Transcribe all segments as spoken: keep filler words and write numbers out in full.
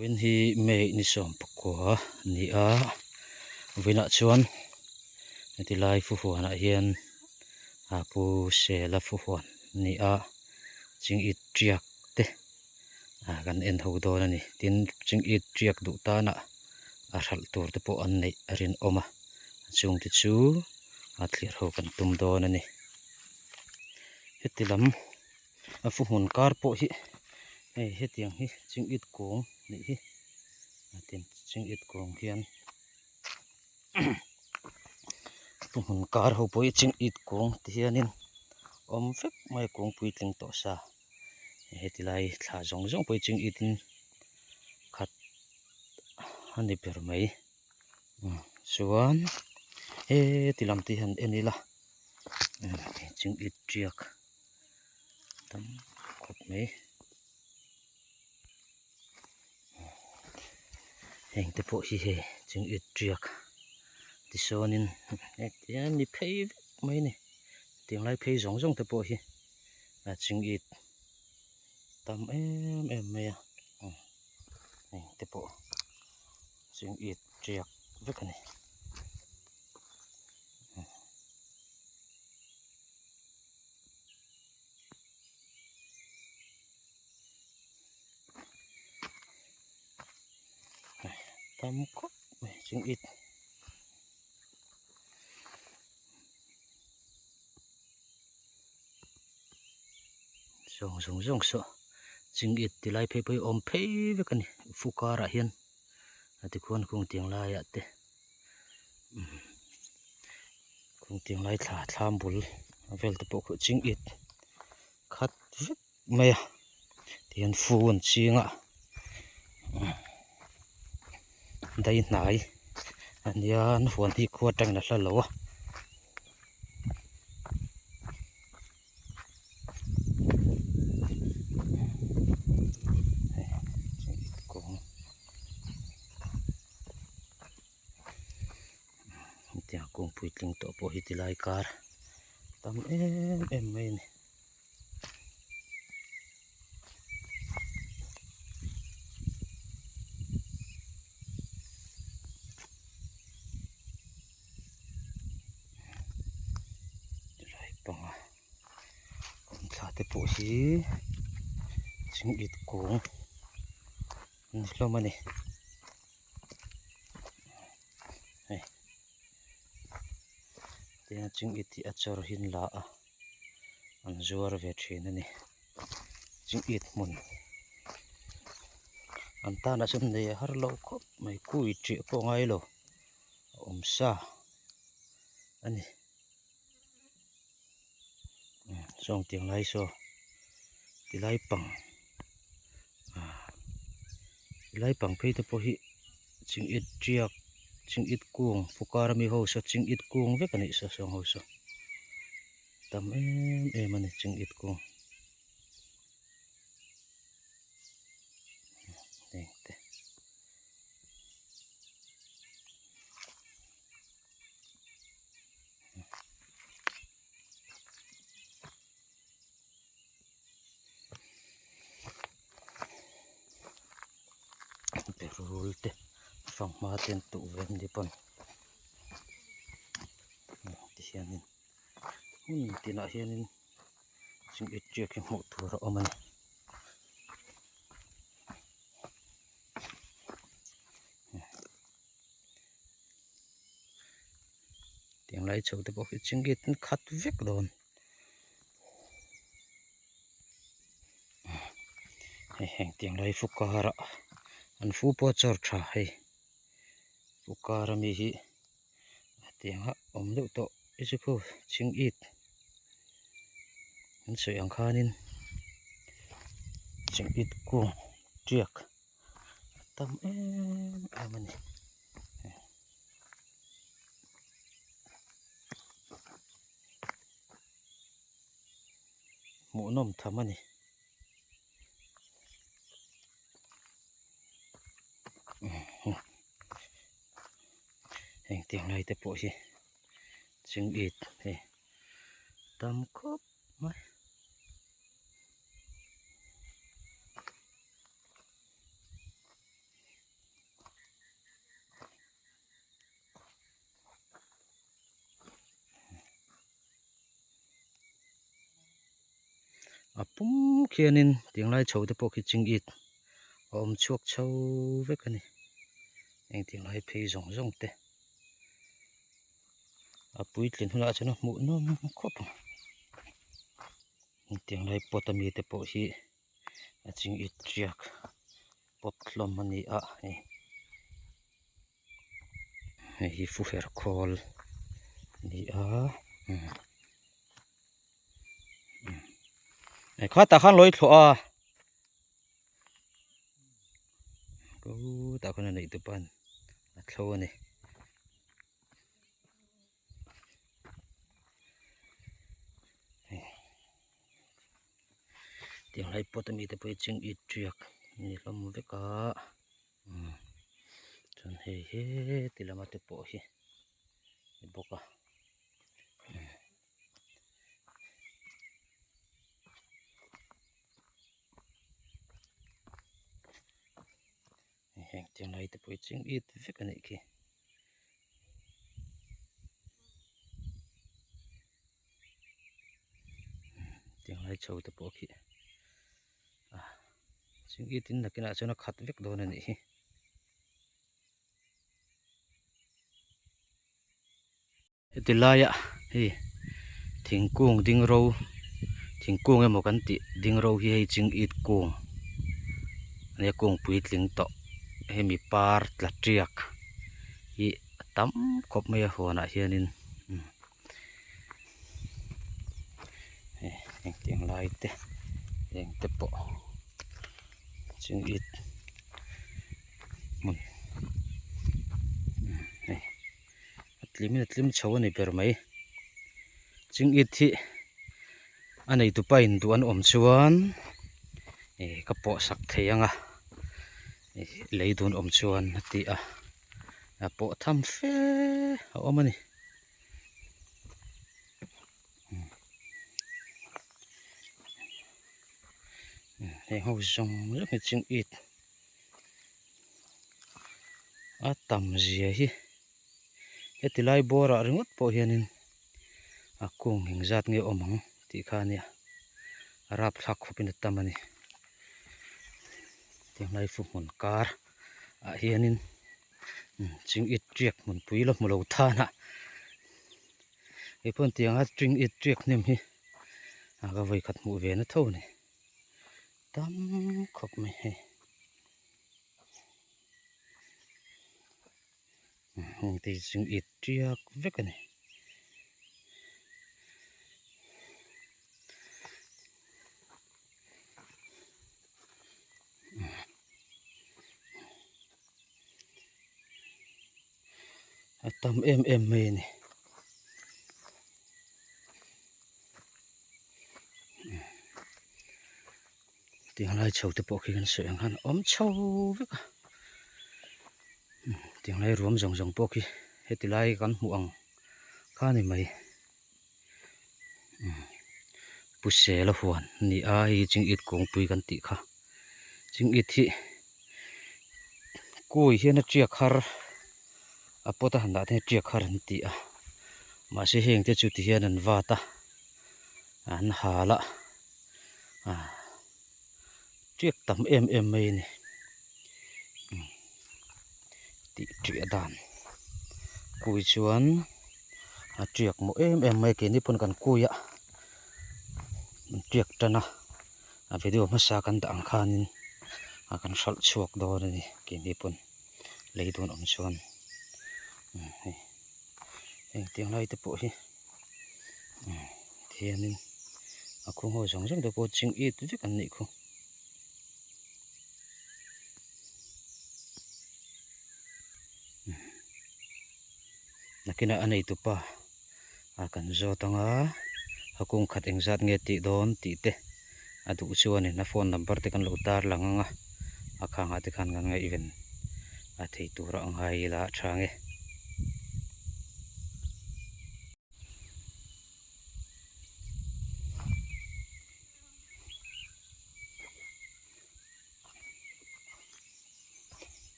Vawiin hi May ni sawm pakua ni a, vawiinah chuan heti lai fuhuanah hian, a, Pu Sela fuhuan ni a, chingit tiak te, a, kan en ho dawn a ni. Tin, chingit tiak duh tana a hralh tur te pawh an neih a rinawm a, a chungte chu a thliar ho kan tum dawn a ni. Heti lam a fuhmun kar pawh hi, hei, hetiang hi chingit kung nih hi. Tin, chingit kung hian, fuhmun kar ho pawh hi chingit kung ti hianin awm vek mai, kung puitling tawh sa. Heti lai thla zawng zawng pawh hi chingitin khat a ni ber mai. Chuan heti lam te hian en ila, chingit tiak tam khawp mai. Hengte pawh hi hei, chingit tiak ti sawnin, hetiang ni phei vek mai ni. Tiang lai phei zawng zawng te pawh hi, a, chingit tam em em mai a. Hengte pawh chingit tiak vek a ni. Tam khawp mai, chingit. Zawng zawng zawng saw chingit ti lai phei pawh hi awm phei vek a ni, fu karah hian. A tikhuan kung tiang laiah te, kung tiang lai thla, thlam bul vel te pawh khu chingit khat vek mai a, tihian fu an ching a, dai hnai a nia, an huan hi khua aṭangin a hla lo a. Chingit kung. Hetiang kung puitling tawh pawh hi ti lai kar tam em em mai a ni. Ti lai panga kung thla te pawh hi chingit kung an ni hlawm a ni. Hei. Tiang chingit hi a chawr hi an la a, an zuar ve ṭhin a ni. Chingit hmun an tana sawn nei a har lo khawp mai, kui ṭih pawh ngai lo a awm sa a ni. Zawng tiang lai saw, ti lai pang, a, ti lai pang phei te pawh hi chingit tiak, chingit kung, fu kar a mi ho saw chingit kung vek a nih saw, zawng ho saw tam em em a ni chingit kung. Hengte. Berul te, fanghma te an tuh ve an ni pawn. Ti hianin, hun tinah hianin chingit tiak hi hmuh tur a awm a ni. Tiang lai chho te pawh hi chingit an khat vek dawn. Hei, heng tiang lai fu karah an fu pawh a chawr ṭha hei. Fu kar a mi hi tiangah awm deuh tawh, i chu khu chingit an sawi ang khanin chingit kung tiak a tam em em a ni. Hmuhnawm tham a ni. Heng tiang lai te pawh hi chingit hi tam khawp mai. A pum khianin tianglai chote pawh khi cing it a om chuak chho vek a ni. Heng tianglai phei zawng zawngte a puitlin hunah chuan a hmuh nuam khawp ang. Heng tianglai pot a mite pawh hi a cing it tiak pot hlawm a ni a, hei, hei hi fuher khawl a ni a. Hmm. Hmm. Hei, khatah khan lawi thlawh a. Khutah khan a neihtu pan a thlo a ni. Tianglai pot a mite pawh hi cing it tiak ni hlawm vek a. Hmm. Chuan hei, heti lama te pawh hi ni bawk a. Hmm. Heng tianglai te pawh hi cing it vek a nih khi. Tianglai chote pawh khi, a, cing itin nakinah chuan a khat vek dawn a nih hi. Heti laiah hei, thingkung ding ro, thingkung emaw kan tih ding ro hi hei, cing it kung a nia, kung puitling tawh hemi par tla tiak hi a tam khawp mai a, huanah hianin, hmm. Hei, heng tianglai te, heng te pawh cing it hmun. Hei, a tlimin a tlim chho a ni ber mai. Cing it hi a neitupa induan awm chuan, eh, ka pawhsak thei ang a, eh, lei dun awm chuan a ti a, a pawh tham fe a awm a ni. Heng ho zawng zawng hi cing it a tam zia hi. Heti lai bawrah ringawt pawh hianin a kung engzat nge awm ang tih kha a nia, a rapthlak khawpin a tam a ni. Tianglai fu hmun karah hianin, um, cing it tiak hmunpui la hmu lo than a, hei pawn tianga cing it tiak hnem hi a ka vawikhat hmuh ve na tho ni. Tam khawp mai hei. Heng te cing it tiak vek a ni. A tam em em mai a ni. Tianglai chote pawh khi kan sawi ang khan a awm chho vek a. Tianglai ruam zawng zawng pawh khi heti lai kan hmuh ang kha ni mai. Pu Sela huan ni a, hei cing it kungpui kan tih kha. Cing it hi kui hian a tiak har, a pawt a han dah te tiak har an ti a. Mahse, hengte chu ti hian an vat a, an hal a, a, tiak tam em em mai a ni. Tih ṭiah dan. Kui chuan a tiak mawh em em mai, keini pawn kan kui a, an tiak ṭan a, a video hmasa kan dah ang khanin a kan hralh chhuak dawn a ni, keini pawn lei dun awm chuan. Heng tiang lai te pawh hi, hianin a khung ho zawng zawng te pawh cing it vek an nih khu. Nakinah a neitupa a kan zawt anga, a kung khat engzat nge tih dawn tih te a duh chuanin a phone number te kan lo tarlang anga, a khangah te khan kan ngaihven a thei tura a ngai ila ṭha nge.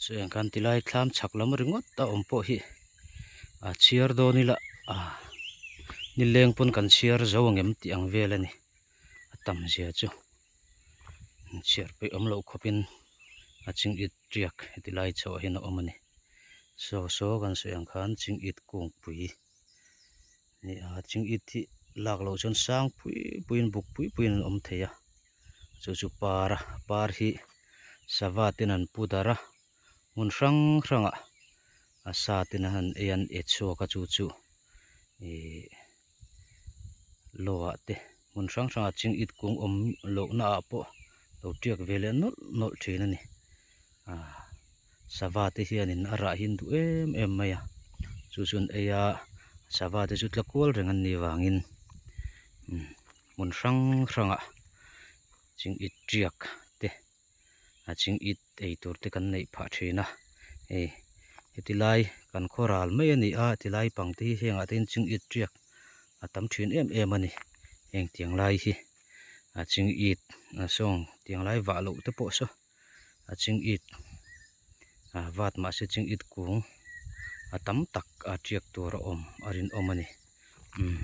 Sawi ang khan tilai thlam chak lam ringawt a awm pawh hi a chiar dawn ila, a, ni leng pawn kan chiar zo ang em tih ang vel a ni. A tam zia chu chiar peih awm loh khawpin a ching it riak heti lai chauh ah hin a awm a ni. Saw saw kan sawi ang khan ching it kungpui ni a, ching it hi lak loh chuan sang pui puiin buk pui puiin an awm thei a. Chu chu par a, par hi sava ten an pu dar a, hmun hrang hrangah a sa ten an ei an e chhuak a, chu chu, eh, lawah te hmun hrang hrangah ching it kung awm lohna ah pawh lo tiak ve leh nawlh nawlh ṭhin a ni. A, sava te hianin a rah hi an duh em em mai a, chu chu an ei a, sava te chu tla kual reng an nih vangin, um, hmun hrang hrangah ching it riak te, a ching it ei tur te kan neih phah ṭhin a. Hei, heti lai kan khawral mai a ni a, heti lai pang te hi hengah te hian ching it riak a tam ṭhin em em a ni. Heng tiang lai hi a ching it, a, sawng tiang lai vah loh te pawh saw a ching it, a, vat mah se ching it kung a tam tak a riak tur a awm, a rinawm a ni. Um.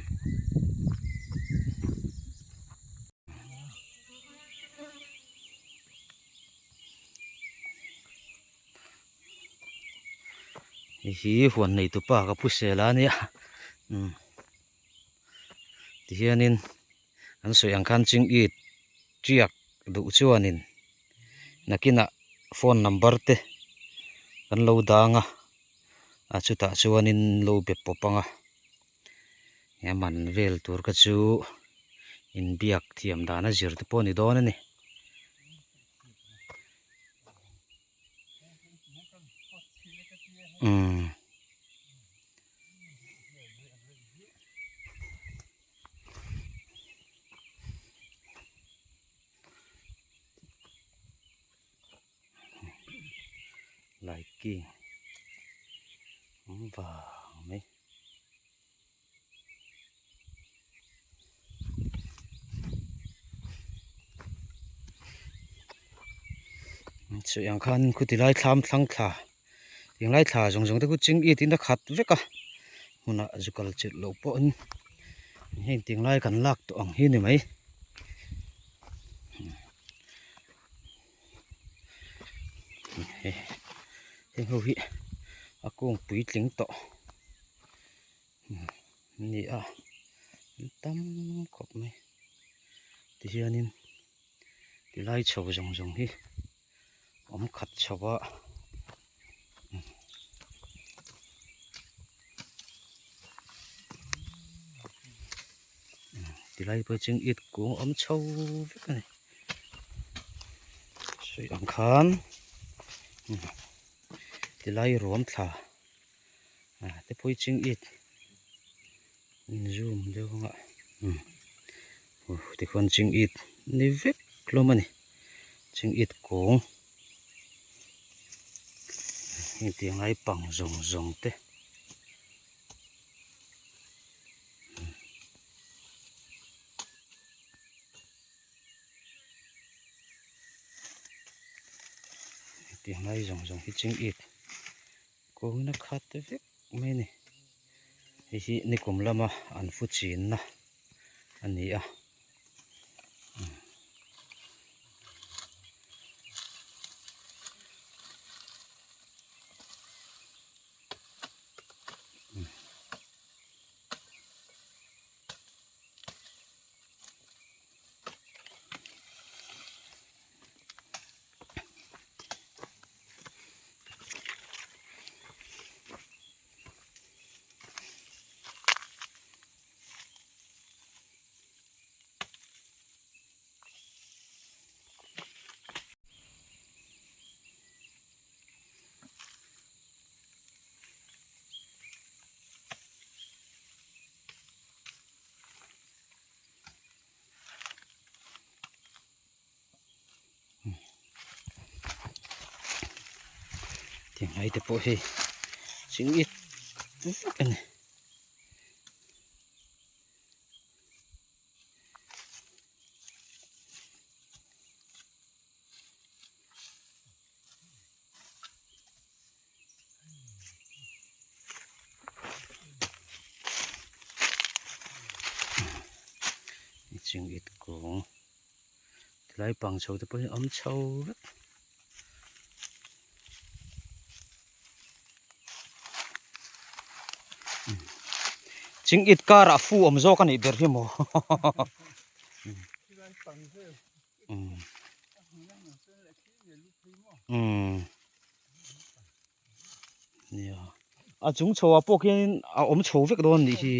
Hei hi huan neitupa ka pu sela nia. Um. Ti hianin an sawi ang khan ching it riak duh chuanin nakinah phone number te kan lo dang a, a chutah chuanin lo be pawp ang a, a man vel tur kha chu inbiak thiam dan a zir te pawh a ni dawn a ni. Um. Lai king. Um, vang mai. Sawi ang khan khuti lai thlam thlang thla, tiang lai thla zawng zawng te khu ching itin a khat vek a, hmunah zu kal chilh loh pawhin heng tiang lai kan lak tawh ang hi ni mai. Heng ho hi a kungpui tling tawh ni a, an tam khawp mai. Ti hianin tilai chho zawng zawng hi awm khat chho a, tilai pawh ching it kung awm chho vek a ni. Sawi ang khan tilai ruam thla, a, te pawh ching it in zoom deuh ang a, um, uh, tikhuan ching it ni vek hlawm a ni. Ching it kung heng tiang lai pang zawng zawng te. Tiang lai zawng zawng hi ching it kungin a khat vek mai ni. Hei hi nikum lama an fu chinna a ni a. Tiang lai te pawh hi ching it vek a ni. Cing it kung. Tilai pang cho te pawh hi om cho vek. Cing it karah fu om zawk a nih ber hi maw? A chung cho a pawh khian a om cho vek dawn nih hi.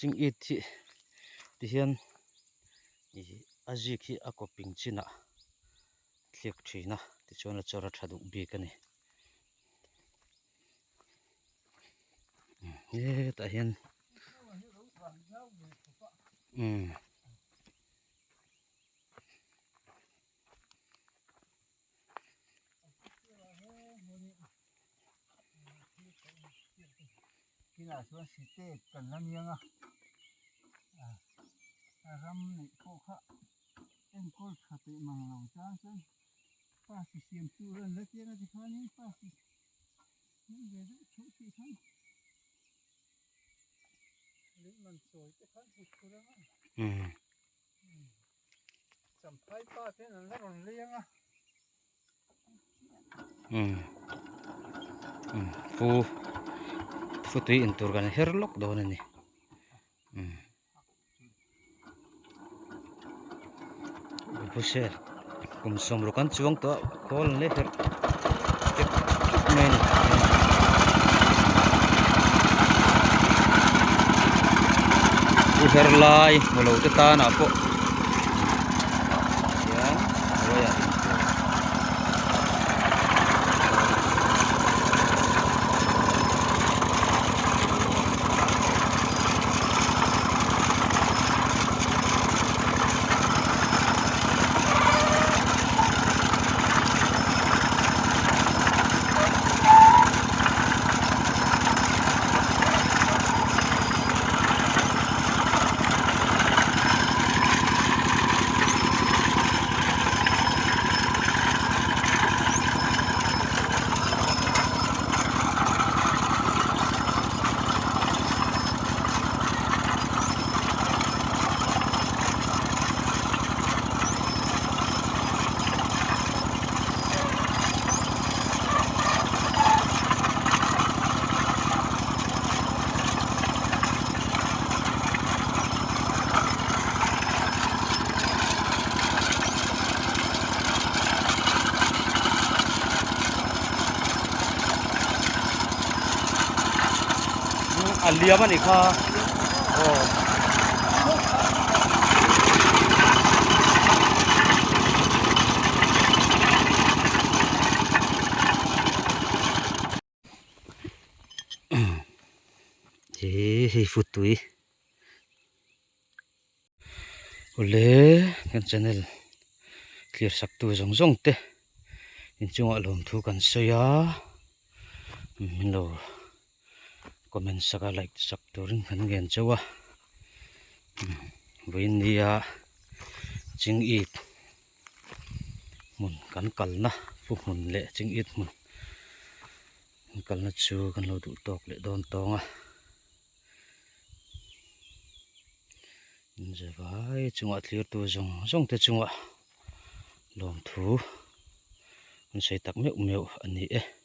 Cing it hi ti hian a zik hi a kawping chinah thliak ṭhin a, tichuan a chawr a ṭha duh bik a ni. Hetah hian Kinah chuan site kan la niang a, a ram neih pawh kha enkawl ṭha teh mang lo chang chuan pa si siam tur an la chiang a ti khan in pa si Fu, futui in tur kan her lawk dawn a ni. Buset, kum sawmruk an chuang tawh a, khawl an le her. Pu her lai hmu lo te tan ah pawh. A liam a ni kha. Aw. Hei, hei futui. Awle, kan channel thliarsaktu zawng zawng te in chungah lawmthu kan sawi a, min lo comment sak a, like sak turin kan ngen chauh a. Vawiin nia Cing It hmun kan kalna, fu hmun leh Cing It hmun kan kalna chu kan lo duh tawk leh dawn tawng a. Zavai chungah thlirtu zawng zawng te chungah lawmthu kan sawi tak meuh meuh a ni e.